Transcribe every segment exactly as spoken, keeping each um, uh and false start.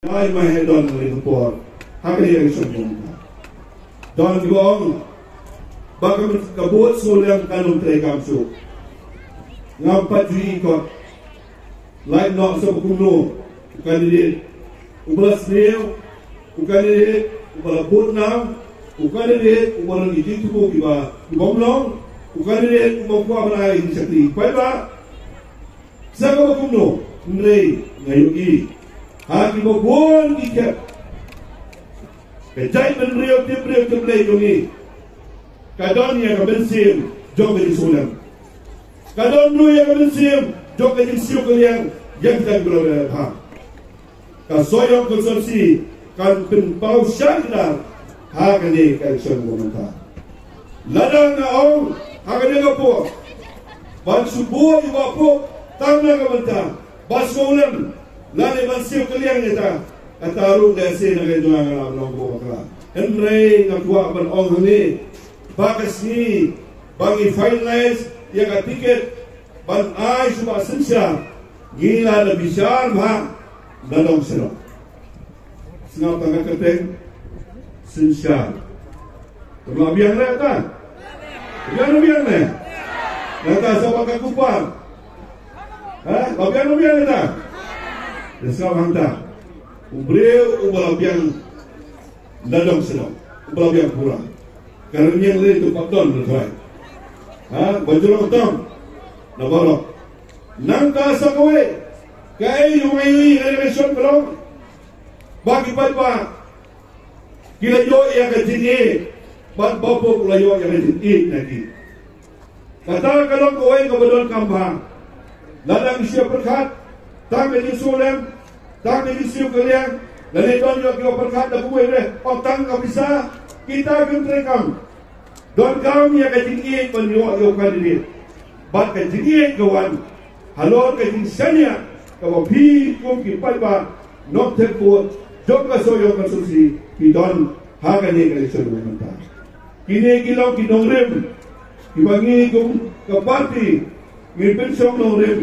Lai mai ha don ha kane ka por. Ha kane ka election jong nga. Don kiba ong ba ka, ka vote sngewlem kan ym treikam shuh. Ngam pat ju ïohi kot. Lait noh sa ba kumno u candidate uba la sniew, u candidate uba la bud nam, u candidate uba don ki jingthmu kiba, kiba ym long, u candidate uba kwah ban ai ki shakri paidbah. Sa kaba kumno, hynrei nga ïohi ha kiba bun ki khep ka jaitbynriew, tip briew tip Blei jong ngi, ka don ïa ka mynsiem jong ka jingsngewlem. Ka don ruh ïa ka mynsiem jong ka jingsiew kylliang ïa kita kiba la leh bha. Ka Sohiong constituency kan pynpaw sha kdar ha kane ka election mynta. Lada nga ong ha kane ka por ban shu buh ïa u Bah Pop tang na ka bynta ba sngewlem lane ban siew kylliang ïa ta, kata ruh lehse na ka jong nga nga la long u bakla. Hynrei nga kwah ban ong hangne ba ka sngi ba ngi finalize ïa ka tiket ban ai sha u Bah Synshar, ngi la da bishar bha na dong sha dong. Sngap tang ka kyrteng Synshar. Ka la biang ne ta? Biang ne, biang ne? Nangta sa ba ka kupar. Ha? La biang ne, biang ne ta? Ïa sngap hangta. U briew uba la biang na dong sha dong, uba la biang pura. Ka rynïeng lei tu pat don na trai. Ha, ba jrong tam na baroh. Nangta sa kawei, kaei u ngi ïohi ha election ka long ba ki paidbah ki la ïoh ïa ka jingïeit, bad Bah Pop u la ïoh ïa ka jingïeit na ki. Kata ka long kawei kaba donkam bha. Lada ngi shu pyrkhat tang ka jingsngewlem, tang ka jingsiew kylliang, lane don ïoh kiba pyrkhat da kumwei re, ong tang ka pisa, kita kim treikam. Donkam ïa ka jingïeit ban ïoh ïa u candidate. Bad ka jingïeit ka wan halor ka jingshaniah kaba phi kum ki paidbah nongthep vote jong ka Sohiong constituency phi don ha kane ka election mynta. Kine ki long ki nongrim kiba ngi kum ka party ngi pynshong nongrim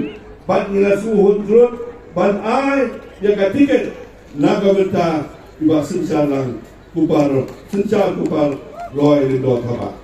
bad ngi la sngewhun jrut ban ai ïa ka tiket na ka bynta i Bah Synshar Langkupar, Synshar Kupar Roy Lyngdoh Thabah.